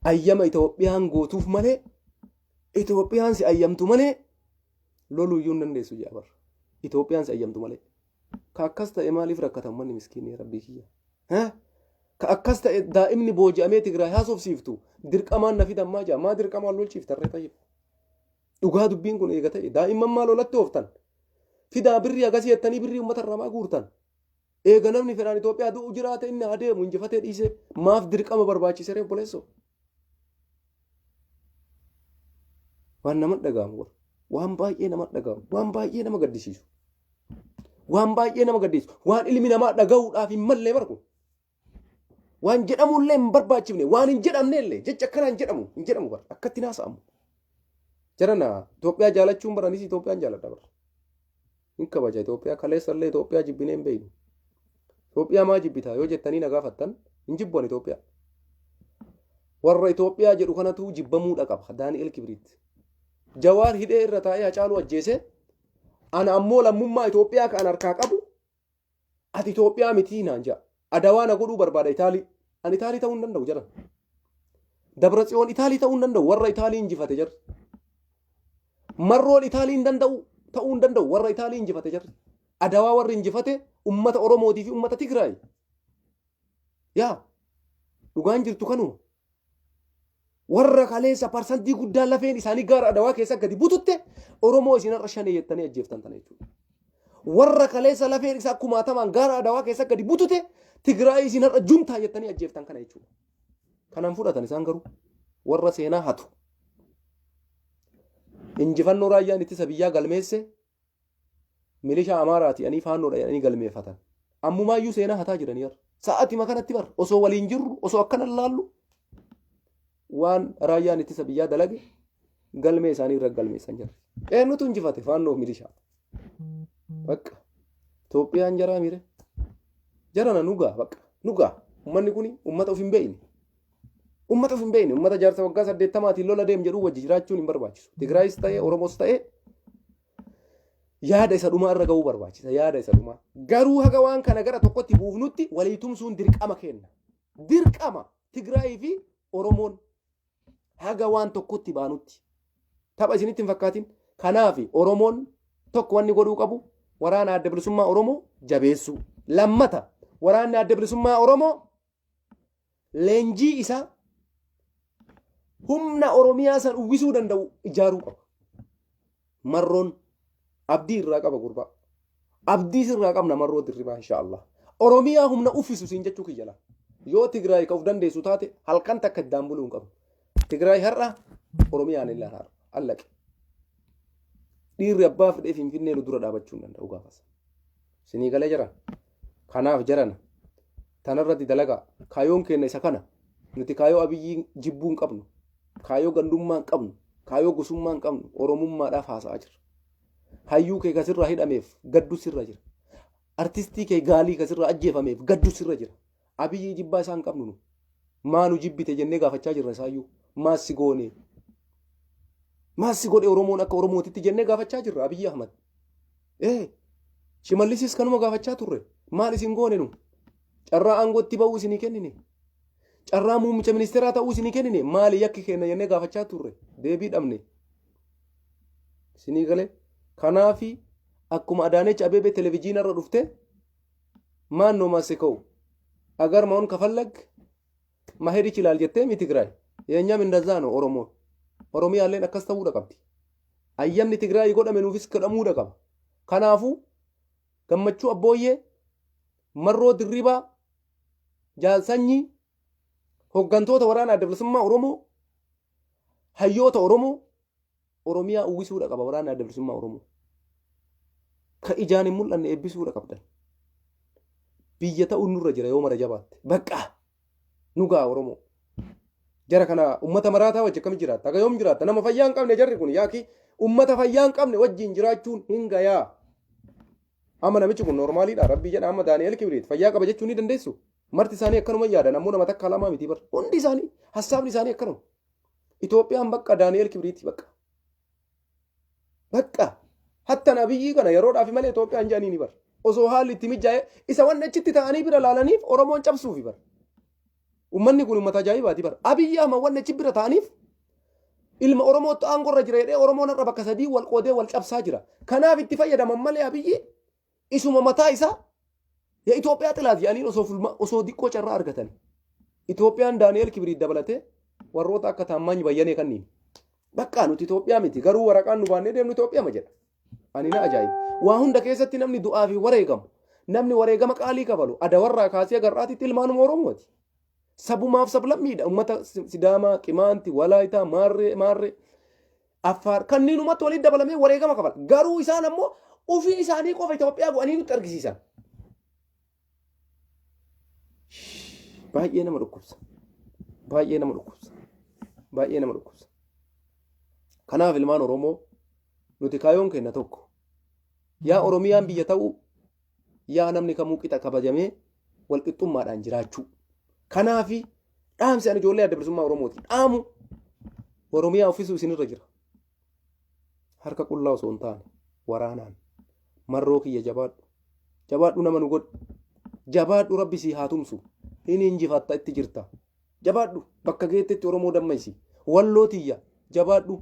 [SPEAKER 1] ayyama Itoophiyaan gootuuf malee Itoophiyaan si ayyamtu malee loluu iyyuu hin dandeessu jedha barra. Itoophiyaan si ayyamtu malee. Ka akkas ta'e maaliif rakkata ummanni miskiinni rabbii kiyya? Ha? Ka akkas ta'e daa'imni booji'amee Tigraay haasofsiiftu dirqamaan na fidan maa jedha maa dirqamaan lolchiiftan ree tayyib. Dhugaa dubbiin kun eega ta'e daa'imman maa lolatti ooftan? Fidaa birrii hagasii jettanii birrii uummata irraa maa guurtan? Eega namni fedhaan Itoophiyaa du'u jiraate inni haa deemu injifatee dhiisee maaf dirqama barbaachise ree obboleessoo? Waan nama dhaga'amu bara. Waan baay'ee nama dhaga'amu. Waan baay'ee nama gaddisiisu. Waan baay'ee nama gaddisiisu. Waan ilmi namaa dhaga'uudhaaf hin mallee bara kun. Waan jedhamullee hin barbaachifne. Waan hin jedhamne illee jecha akkanaa hin jedhamu. Hin jedhamu bara. Akkatti naasa'amu. Jarana Itoophiyaa jaalachuun bara anis Itoophiyaan jaaladha bara. Hin kabaja Itoophiyaa kaleessa illee Itoophiyaa jibbinee hin beeknu. Itoophiyaa maa jibbitaa yoo jettanii na gaafattan hin jibbu ani Itoophiyaa. Warra Itoophiyaa jedhu kanatu jibbamuudha qaba Daani'el Kibriit. Jawaar hidhee irra taa'ee Hacaaluu ajjeese ana ammoo lammummaa Itoophiyaa kan harkaa qabu ati Itoophiyaa mitii naan ja'a. Adawaa na godhuu barbaada Itaalii. Ani Itaalii ta'uu hin danda'u jedhan. Dabra Tsiyoon Itaalii ta'uu hin danda'u warra Itaalii injifate jarri. Marroon Itaalii hin danda'u ta'uu hin danda'u warra Itaalii injifate jarri. Adawaa warri injifate ummata Oromootii fi ummata Tigraay. Yaa dhugaan jirtu kanuma. Warra kaleessa parsantii guddaa lafeen isaanii gaara Adawaa keessa gadi bututte Oromoo isin har'a shanee jettanii ajjeeftan tana jechuudha. Warra kaleessa lafeen isaa kumaatamaan gaara Adawaa keessa gadi butute Tigraay isin har'a juntaa jettanii ajjeeftan kana jechuudha. Kanan fudhatan isaan garuu warra seenaa hatu. Injifannoo raayyaan ittisa biyyaa galmeesse milishaa Amaaraati jedhanii faannoodha jedhanii galmeeffatan. Ammumaayyuu seenaa hataa jiranii har'a. Sa'aatima kanatti bar osoo waliin jirru osoo akkana laallu waan raayyaan ittisa biyyaa dalage galmee isaanii irra galmeessan jira. Eenyutu injifate faannoo milishaa? Bakka Itoophiyaan jaraa mire. Jarana nugaa bakka nugaa uummanni kun uummata of hin beekne. Uummata of hin beekne uummata jaarsa waggaa 80tiin lola deem jedhuu wajji jiraachuun hin barbaachisu. Tigraayis ta'ee Oromos ta'ee yaada isa dhumaa irra ga'uu barbaachisa yaada isa dhumaa. Garuu haga waan kana gara tokkotti buufnutti walii tumsuun dirqama kenna. Dirqama Tigraayii fi Oromoon haga waan tokkotti baanutti. Tapha isinitti hin fakkaatin. Kanaaf Oromoon tokko wanni godhuu qabu waraana adda bilisummaa Oromoo jabeessuu. Lammata waraanni adda bilisummaa Oromoo leenjii isaa humna Oromiyaa san uwwisuu danda'u ijaaruu qaba. Marroon abdii irraa qaba gurbaa. Abdii sirraa qabna marroo dirribaa insha Allah. Oromiyaa humna uffisu siin jechuu kiyya laa. Yoo Tigraay ka of dandeessu taate halkan takka iddaan buluu hin qabnu. Tigraay har'a Oromiyaan illee har'a allaqe. Dhiirri abbaa fedhee Finfinnee nu dura dhaabachuu hin danda'u gaafas. Sinii galee jira. Kanaaf jarana tanarratti dalagaa kaayoon keenya isa kana nuti kaayoo Abiyyii jibbuu hin qabnu. Kaayoo gandummaa hin qabnu. Kaayoo gosummaa hin qabnu. Oromummaadhaaf haasa'aa jirra. Hayyuu kee kasirraa hidhameef gaddu sirra jira. Artistii kee gaalii kasirraa ajjeefameef gaddu sirra jira. Abiyyii jibbaa isaa hin qabnu nu. Maa nu jibbite jennee gaafachaa jirra isaayyuu. Maas si goone. Maas si godhe Oromoon akka Oromootitti jennee gaafachaa jirra Abiyyi Ahmad. Ee Shimallisis kanuma gaafachaa turre. Maal isin goone nu? Carraa aangootti ba'uu isinii kennine. Carraa muummicha ministeeraa ta'uu isinii kennine. Maali yakki kenna jennee gaafachaa turre. Deebii dhabne. Isinii galee. Kanaafi akkuma Adaanech Abeebee televizyiina irra dhufte maan noo maasekoo agar maun kafallag mahed ይችላል jettee mi Tigraay የእኛም እንደዛ ነው ኦሮሞ Oromiyaalleen akkas ta'uudha qabdi. Ayyamni Tigraay godhame nuufis godhamuudha qaba. Kanaafuu gammachuu abbooyyee Marroo Dirribaa, Jaal Sanyii, hoggantoota waraana Adda Bilisummaa Oromoo, hayyoota Oromoo, Oromiyaa uwwisuudha qaba waraanni Adda Bilisummaa Oromoo. Ka ijaan hin mul'anne eebbisuudha qabdan. Biyya ta'uun nurra jira yoo mara jabaatte. Bakka nu ga'a Oromoo. Jara kana ummata maraataa wajji akkamitti jiraatta? Haga yoom jiraatta? Nama fayyaa hin qabne jarri kun yaaki ummata fayyaa hin qabne wajjin jiraachuun hin gayaa. Amma namichi kun noormaaliidha. Rabbii jedha amma Daani'el Kibriit fayyaa qaba jechuu ni dandeessu. Marti isaanii akkanuma yaadan ammoo nama takka lamaa miti bar. Hundi isaanii hassaabni isaanii akkanuma. Itoophiyaan bakka Daani'el Kibriiti bakka. Bakka hattan Abiyyii kana yeroodhaaf malee Itoophiyaan jedhanii ni bar. Osoo haalli itti mijaa'e isa wanni achitti ta'anii bira laalaniif Oromoon cabsuufi bar. Uummanni kun uummata ajaa'ibaati bar. Abiyyi Ahmad wanni achi bira ta'aniif ilma Oromootti aangorra jira jedhee Oromoon har'a bakka sadii wal qoodee wal cabsaa jira. Kanaaf itti fayyadaman malee Abiyyi isuma mataa isaa ya Itoophiyaa xilaat jedhaniin osoo fulma osoo diqqoo carraa argatan. Itoophiyaan Daani'eel Kibriit dabalatee warroota akka Taammaany Bayyanee kanniin. Bakka nuti Itoophiyaa miti garuu waraqaan nu baannee deemnu Itoophiyaa ma jedha. Ani na ajaa'iba. Waa hunda keessatti namni du'aa fi wareegamu namni wareegama qaalii kafalu adawarraa kaasee agarraatitti ilmaanuma Oromooti. Sabumaaf sablammiidha uummata Sidaamaa, Qimaanti, Walaayitaa, Maarree, Maarree, Affaar kanniinumatti walitti dabalamee wareegama kafala. Garuu isaan ammoo ofii isaanii qofa Itoophiyaa godhanii nutti argisiisan. Baay'ee nama dhukkubsa. Baay'ee nama dhukkubsa. Baay'ee nama dhukkubsa. Kanaaf ilmaan Oromoo nuti kaayoon keenya tokko. Yaa Oromiyaan biyya ta'uu yaa namni kamuu qixa kabajamee walqixxummaadhaan jiraachuu. Kanaafi dhaamsi ani ijoollee Adda Bilisummaa Oromooti dhaamu Oromiyaa uffisuu isinirra jira. Harka qullaa osoo hin taane waraanaan marroo kiyya jabaadhu. Jabaadhu nama nu godhi. Jabaadhu rabbi sii haa tumsu. Hin injifatta itti jirta. Jabaadhu bakka geettetti Oromoo dammaysi. Walloo tiyya jabaadhu.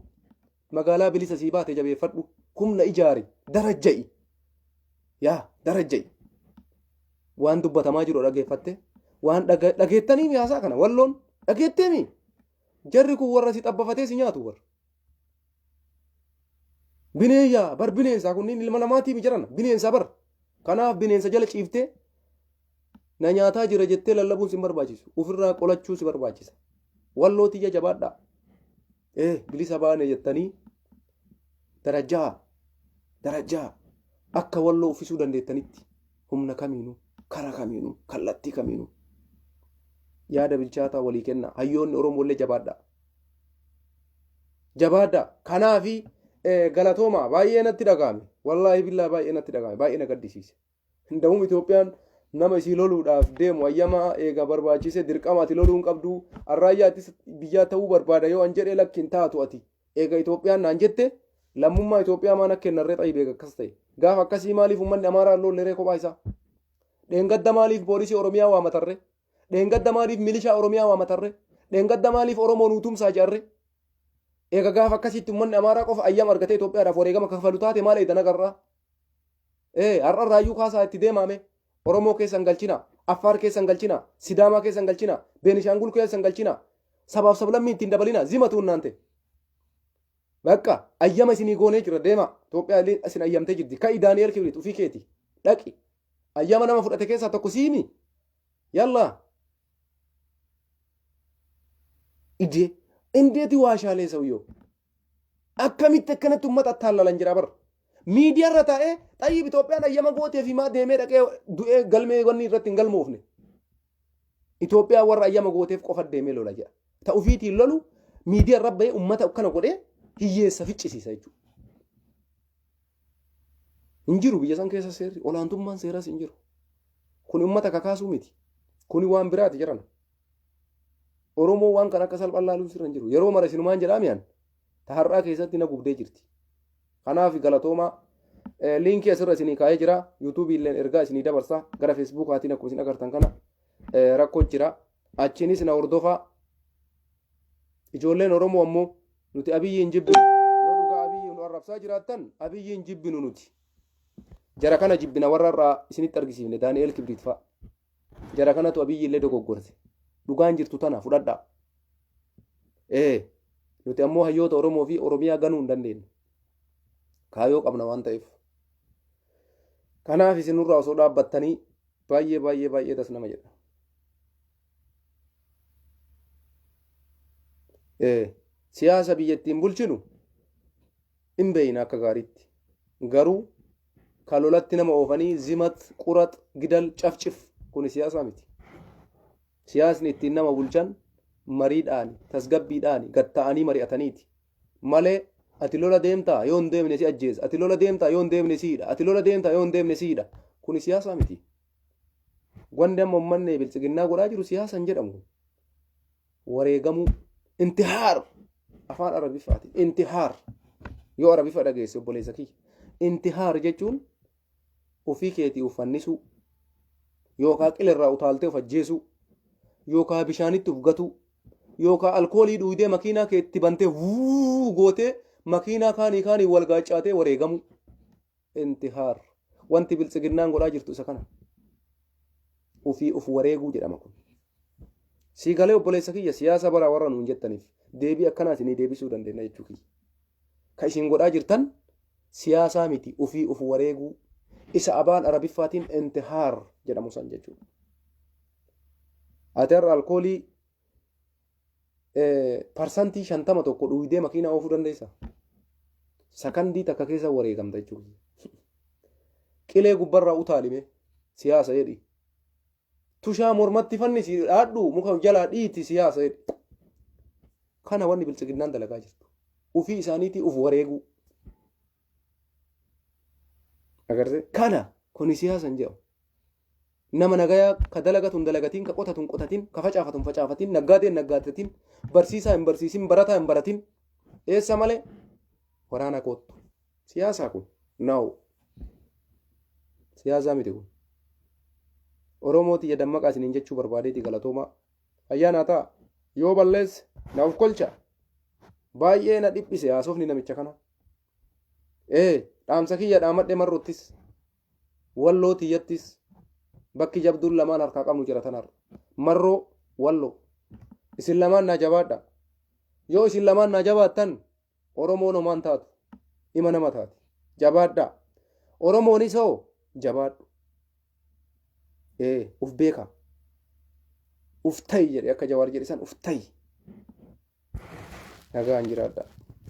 [SPEAKER 1] Magaalaa bilisa sii baate jabeeffadhu. Humna ijaari. Darajja'i. Yaa darajja'i. Waan dubbatamaa jiru dhageeffatte. Waan dhageettanii haasaa kana walloon dhageetteemi. Jarri kun warra si xabbafatee si nyaatu warra. Bineeyyaa bar bineensaa kunniin ilma namaatii mi jiran bineensaa bar. Kanaaf bineensa jala ciiftee na nyaataa jira jettee lallabuun si hin barbaachisu. Ofirraa qolachuu si barbaachisa. Walloo tiyya jabaadhaa. Ee bilisa baane jettanii darajaa darajaa akka walloo uffisuu dandeettanitti humna kamiinuu karaa kamiinuu kallattii kamiinuu yaada bilchaataa walii kenna hayyoonni Oromoollee jabaadhaa. Jabaadhaa. Kanaafi galatooma baay'ee natti dhaga'ame. Wallaahi billaa baay'ee natti dhaga'ame baay'ee na gaddisiise. Hinda'uum Itoophiyaan nama isii loluudhaaf deemu ayyama eega barbaachise dirqama ati loluu hin qabdu. Arraayyaa ittisa biyyaa ta'uu barbaada yoo an jedhee lakki hin taatu ati. Eega Itoophiyaan naan jette lammummaa Itoophiyaa maan akka kennarree xayyib eega akkas ta'e. Gaafa akkasii maaliif uummanni Amaaraa lolleree kophaa isaa? Dheengadda maaliif poolisii Oromiyaa waamatarree? Dheengadda maaliif milishaa Oromiyaa waamatarree? Dheengadda maaliif Oromoo nuu tumsaa jedharree? Eega gaafa akkasiitti uummanni Amaaraa qofa ayyama argatee Itoophiyaadhaaf wareegama kafalu taate maal eegdan agarraa? Ee har'a raayyuu kaasaa itti deemaame Oromoo keessa hin galchina, Affaar keessa hin galchina, Sidaamaa keessa hin galchina, Beenishaangul keessa hin galchina, sabaaf sablammii ittiin dabalina zima tuunnaan ta'e. Bakka ayyama isinii goonee jira deema Itoophiyaa illee isin ayyamtee jirti. Ka'i Daani'eel Kibriit ofii keeti dhaqi. Ayyama nama fudhate keessaa tokko siimi. Yallaa. Idee indeeti waashaalee sawyoo. Akkamitti akkanatti uummata attaallalan jira bar. Miidiyaa irra taa'ee xayyib Itoophiyaan ayyama gootee fi maa deemee dhaqee du'ee galmee wanni irratti hin galmoofne. Itoophiyaan warra ayyama gooteef qofa deemee lola jedha. Ta ofiitiin lolu miidiyaa irra bahee uummata akkana godhee hiyyeessa ficcisiisa jechuudha. Hin jiru biyya san keessa seerri olaantummaan seeraas hin jiru. Kun uummata kakaasuu miti. Kuni waan biraati jedhan. Oromoo waan kana akka salphaan laaluun sirra hin jiru. Yeroo mara isinumaan jedhaa mi'an. Ta har'aa keessatti na gubdee jirti. Kanaaf galatoomaa liinkii asirra isinii kaa'ee jira. Yuutuubii illeen ergaa isinii dabarsa. Gara feesbuukaatiin akkuma isin agartan kana rakkoo jira. Achiinis na hordofaa. Ijoolleen Oromoo ammoo nuti Abiyyi hin jibbinu. Yoo dhugaa Abiyyi nu arrabsaa jiraattan Abiyyi hin jibbinu nuti. Jara kana jibbina warra irraa isinitti argisiifne Daani'eel Kibriit fa'a. Jara kanatu Abiyyi illee dogoggorse. Dhugaan jirtu tana fudhadhaa. Ee nuti ammoo hayyoota Oromoo fi Oromiyaa ganuu hin dandeenyu. Kaayoo qabna waan ta'eef. Kanaaf isin nurraa osoo dhaabbattanii Baay'ee baay'ee baay'ee das nama jedha. Siyaasa biyya ittiin bulchinu hin beeyna akka gaariitti. Garuu ka lolatti nama oofanii zimat, qurax, gidal, cafcif kuni siyaasaa miti. Siyaasni ittiin nama bulchan mariidhaani, tasgabbiidhaani, gad ta'anii mari'ataniiti. Malee ati lola deemtaa yoo hin deemne si ajjeesa, ati lola deemtaa yoo hin deemne si hidha, ati lola deemtaa yoo hin deemne si hidha. Kuni siyaasaa miti. Wanni amma uummanni biltsiginnaa godhaa jiru siyaasa hin jedhamu. Wareegamuu intihaar afaan Arabiffaati. Intihaar yoo Arabiffa dhageesse obboleessa kiyya. Intihaar jechuun ofii keetii of fannisuu yookaan qilirraa utaaltee of ajjeesuu yookaan bishaanitti of gatuu yookaan alkoolii dhuydee makiinaa kee itti bantee wuu gootee makiinaa kaanii kaanii wal gaaccaatee wareegamuu. Intihaar. Wanti biltsiginnaan godhaa jirtu isa kana. Ofii of wareeguu jedhama kun. Sii galee obboleessa kiyya siyaasa baraa warra nuun jettaniif deebii akkanaa isinii deebisuu dandeenya jechuu kiyya. Ka isin godhaa jirtan siyaasaa miti ofii of wareeguu isa abaan arabiffaatiin intihaar jedhamu san jechuudha. Ati har'a alkoolii parsantii 50 tokko dhuydee makiinaa oofuu dandeessaa? Sakandii takka keessa wareegamta jechuudha. Qilee gubbarraa utaalime siyaasa jedhi. Tushaa mormatti fannisi dhaadhu muka jalaa dhiiti siyaasa jedhi. Kana wanni biltsiginnaan dalagaa jirtu. Ufii isaaniitii uf wareeguu. Agartee? Kana kuni siyaasa hin jedhamu. Nama nagayaa ka dalagatu hin dalagatin, ka qotatu hin qotatin, ka facaafatu hin facaafatin, naggaadee hin naggaadatin, barsiisaa hin barsiisin, barataa hin baratin. Eessa malee? Waraana koottu. Siyaasaa kun? No. Siyaasaa miti kun. Oromoo tiyya dammaqaa isiniin jechuu barbaadeeti galatoomaa. Ayyaanaa ta'a. Yoo balleesse na of kolcha. Baay'ee na dhiphise haasofni namicha kana. Ee dhaamsa kiyya dhaamadhe marruttis. Walloo tiyyattis bakki jabduun lamaan harkaa qabnu jira tanarra. Marroo walloo. Isin lamaan naa jabaadha. Yoo isin lamaan naa jabaattan Oromoon homaan taatu. Ima nama taati. Jabaadhaa. Oromoonis hoo jabaadhu. Ee uf beekaa. Uf ta'i jedhe akka Jawaar jedhe san uf ta'i. Nagaan jiraadhaa.